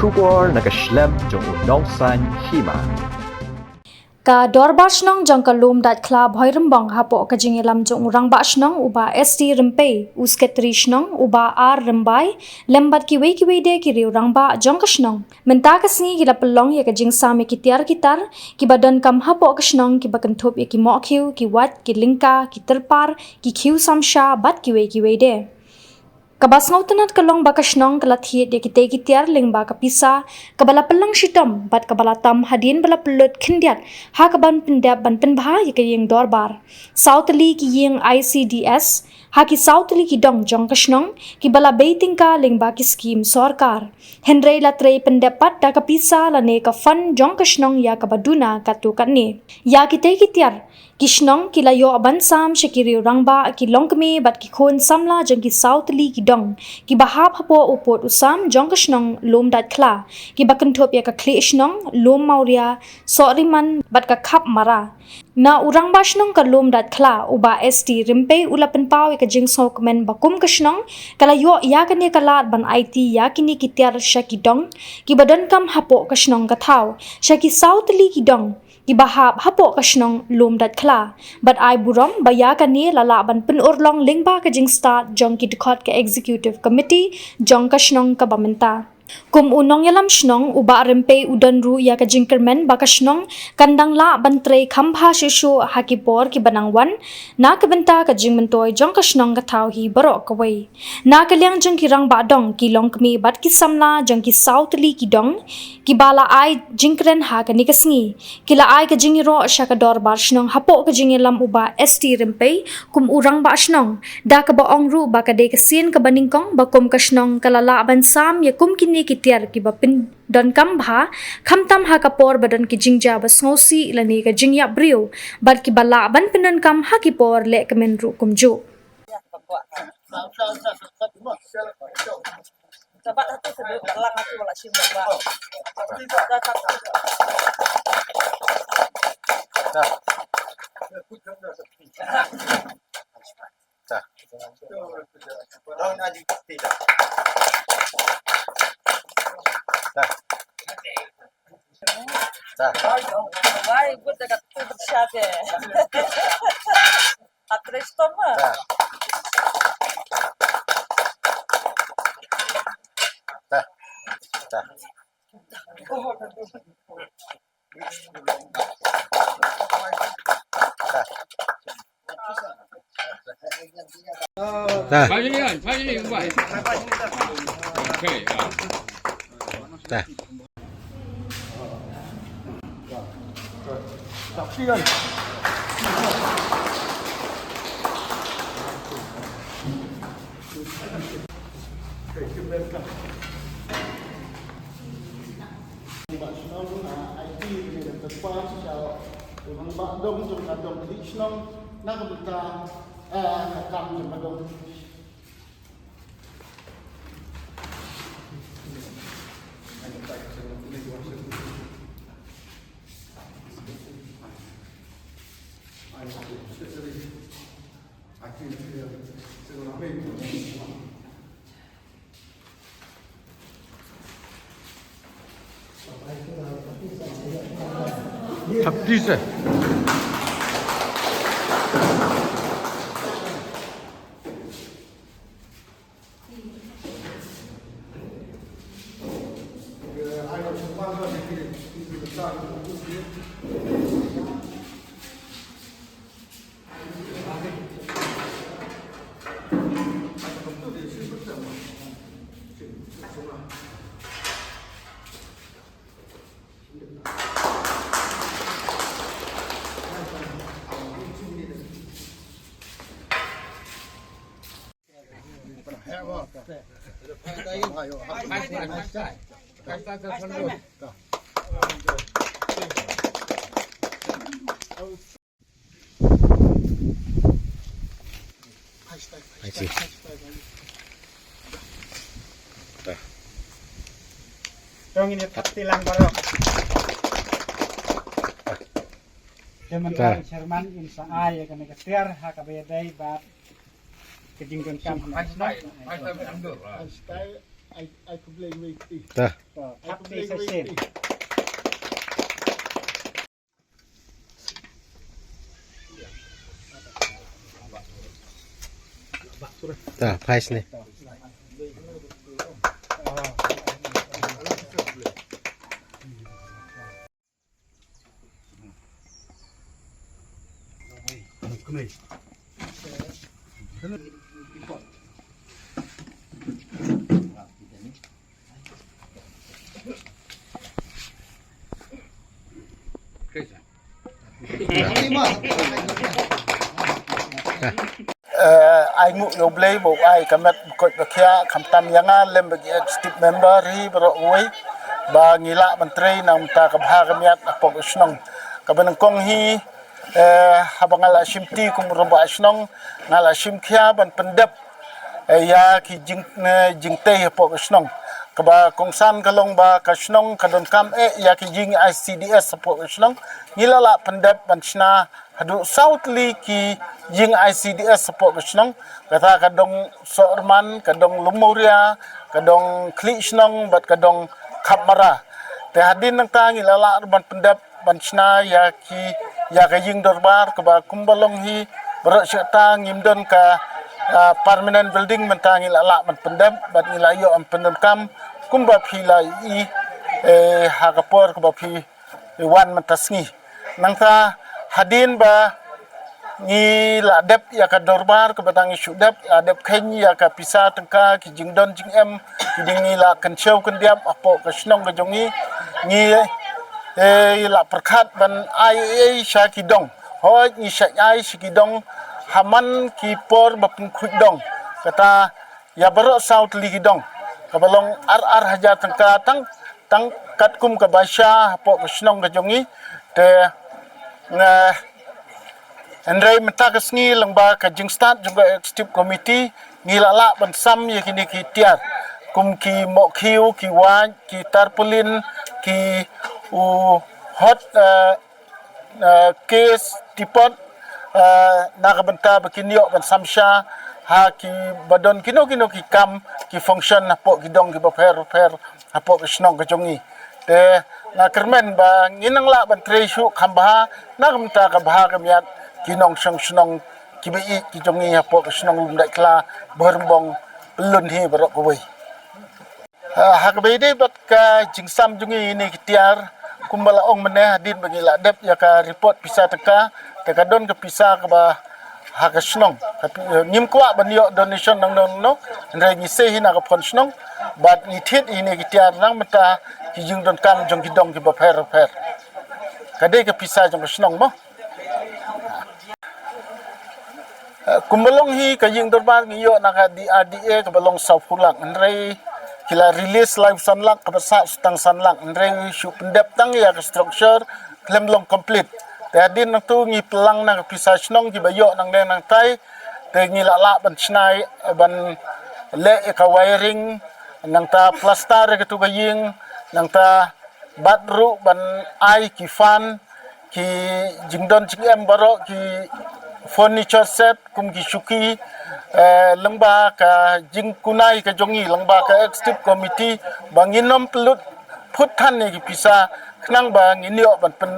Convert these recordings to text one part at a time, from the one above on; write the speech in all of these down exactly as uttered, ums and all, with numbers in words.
Khubor na ka shlem jong u nongsan hima. Ka Dorbar Shnong jong ka Lum Dait Khla Bhoirymbong hapoh ka jingïalam jong u Rangbah Shnong u Bah S T Rympei, u Sekretari Shnong u Bah R Rymbai, lem bad kiwei kiwei de ki riew rangbah jong ka shnong. Mynta ka sngi ki la pynlong ïa ka jingsam ïa ki tiar ki tar kiba donkam hapoh ka shnong, kiba kynthup ïa ki mohkhiew, ki wait, ki lyngka, ki tyrpar, ki khiew samsha bad kiwei kiwei de. Kaba sngewtynnat ka long ba ka shnong ka la thied ïa kitei ki tiar lyngba ka pisa kaba la pynlong shitom bad kaba la tam hadien ba la pynlut khyndiat ha kaban pyndep ban pynbha ïa ka ïing dorbar. Saw tylli ki ïing I C D S ha ki saw tylli ki dong jong ka shnong kiba la bei tyngka lyngba ki skim sorkar. Hynrei la trei pyndep pat da ka pisa lane ka fund jong ka shnong ïa kaba duna katto katne. Ïa kitei ki tiar ki shnong ki la ïoh ban sam sha ki riew rangbah, ki longkmie bad ki khun samla jong ki saw tylli ki dong kiba hap hapoh u pud u sam jong ka shnong Lum Dait Khla, kiba kynthup ïa ka Khlieh Shnong, Lum Mawria, Sohriman bad ka Khap Mara. Na u Rangbah Shnong ka Lum Dait Khla u Bah S T Rympei u la pynpaw ïa ka jingsngewkmen ba kum ka shnong ka la ïoh ïa kane ka lad ban aiti ïa kine ki tiar sha ki dong kiba donkam hapoh ka shnong ka thaw, sha ki saw tylli ki dong kiba hap hapoh ka shnong Lum Dait Khla. Bad ai burom ba ïa kane la lah ban pynurlong lyngba ka jingstad jong ki dkhot ka Executive Committee jong ka shnong kaba mynta. Kum u nongïalam shnong u Bah Rympei u don ruh ïa ka jingkyrmen ba ka shnong kan dang lah ban trei kham bha shuh shuh ha ki por kiba nang wan, na ka bynta ka jingmyntoi jong ka shnong ka thaw hi baroh kawei. Na ka liang jong ki rangbah dong, ki longkmie bad ki samla jong ki saw tylli ki dong kiba la ai jingkren ha kane ka sngi, ki la ai ka jingïaroh sha ka Dorbar Shnong hapoh ka jingïalam u Bah S T Rympei kum u Rangbah Shnong, da kaba ong ruh ba ka dei ka sien kaba nyngkong ba kum ka shnong ka la lah ban sam ïa kum kine ki tiar kiba pyndonkam bha, khamtam ha ka por ba don ki jingjia ba sngewsih lane ka jingïap briew, bad kiba lah ban pyndonkam ha ki por lehkmen ruh kumjuh. Wai, good, da kat tu bersyate. Atres toma. Ta. Finally, ah, finally, why? Okay, ah. Ta. Ba shnong, ah, aiti kane ka tyrpar sha u rangbah dong jong ka dong Khlieh Shnong na ka bynta, ah, ka kam jong ka dong. Thirty se. Tong ini pati lang baroh. Te mynta chairman in sa ai ïa kane ka tiar ha kaba ïadei bad ka jingdonkam. Ta. Ta, phai sini. Eh, ai nguh ïa U Blei ba u ai ka met ba koit ba khiah, khamtam ïa nga lem bad ki executive member hi baroh kawei, ba ngi lah ban trei na ka bynta ka bha ka miat hapoh ka shnong. Kaba nyngkong hi, eh, haba nga la shim ti kum u rangbah shnong, nga la shim khia ban pyndep, eh, ïa ki jing, eh, jingtei hapoh ka shnong. Kaba kongsan ka long ba ka shnong ka donkam eh ïa ki ïing I C D S hapoh ka shnong. Ngi la lah pyndep ban shna haduh saw tylli ki ïing I C D S hapoh ka shnong. Kata ka dong Sohryman, ka dong Lum Mawria, ka dong Khliehshnong bad ka dong Khapmara. Te hadien nangta ngi la lah ruh ban pyndep ban shna ïa ki, ïa ka ïing dorbar kaba kumba long hi baroh shi katta, ngim don ka, ah, permanent building, mynta ngi la lah ban pyndep bad ngi la ïoh ban pyndonkam kumba phi la ïohi, eh, ha ka por kaba phi wan mynta sngi. Nangta hadien ba ngi la dep ïa ka dorbar kaba dang ngi shu dep, la dep kheiñ ïa ka pisa tyngka, ki jingdon jingem, ki ding ngi la kynshew kyndiap hapoh ka shnong ka jong ngi. Ngi, eh, la pyrkhat ban ai ei ei sha ki dong. Hooid, ngi shait ai sha ki dong ha man ki por ba pynkhuid dong. Kata ïa baroh saw tylli ki dong. Kaba long ar ar hajar tyngka tang, tang katkum ka baisha hapoh ka shnong ka jong ngi. Te nga, hynrei mynta ka sngi lyngba ka jingstad jong ka executive committee, ngi la lah ban sam ïa kine ki tiar, kum ki mohkhiew, ki wait, ki tarpaulin, ki u hot, eh, eh, case, teapot, eh, na ka bynta ba kin ïoh ban sam sha ha kiba don kino kino ki kam, ki function hapoh ki dong kiba pher pher hapoh ka shnong ka jong ngi. Te nga kyrmen ba ngin nang lah ban trei shuh kham bha na ka bynta ka bha ka miat ki nongshong shnong kiba ïeit ki jong ngi hapoh ka shnong Lumdaitkhla, Bhoirymbong, Pyllun hi baroh kawei. Ah, ha kaba ïadei bad ka jingsam jong ngi ïa kine ki tiar, kumba la ong mynne, hadien ba ngi la dep ïa ka report pisa tyngka, te ka don ka pisa kaba ha ka shnong. Ka pi-, eh, ngim kwah ban ïoh donation nangno nangno, hynrei ngi sei hi na ka phon shnong bad ngi thied ïa kine ki tiar na ka bynta ki jingdonkam jong ki dong kiba pher pher. Ka dei ka pisa jong ka shnong mo. Eh, kumba long hi ka ïing dorbar ngi ïoh na ka D R D A kaba long sawphew lak, hynrei ki la release laiphew san lak, kaba sah tang san lak, hynrei shu pyndep tang ïa ka structure khlem long complete. Te hadien nangtu ngi pynlang na ka pisa shnong kiba ïoh nangne nangtai, te ngi la lah ban shna, ban leh ïa ka wiring, nangta plaster ïa katu ka ïing, nangta bat ruh ban ai ki fan, ki jingdon jingem baroh, ki furniture set, kum ki shuki, eh, lyngba ka jingkunai ka jong ngi, lyngba ka executive committee, ba ngin ym pynlut phut than ïa ki pisa, khnang ba ngin ïoh ban pyn,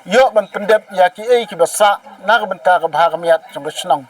ïoh ban pyndep ïa kiei kiba sah na ka bynta ka bha ka miat jong ka shnong.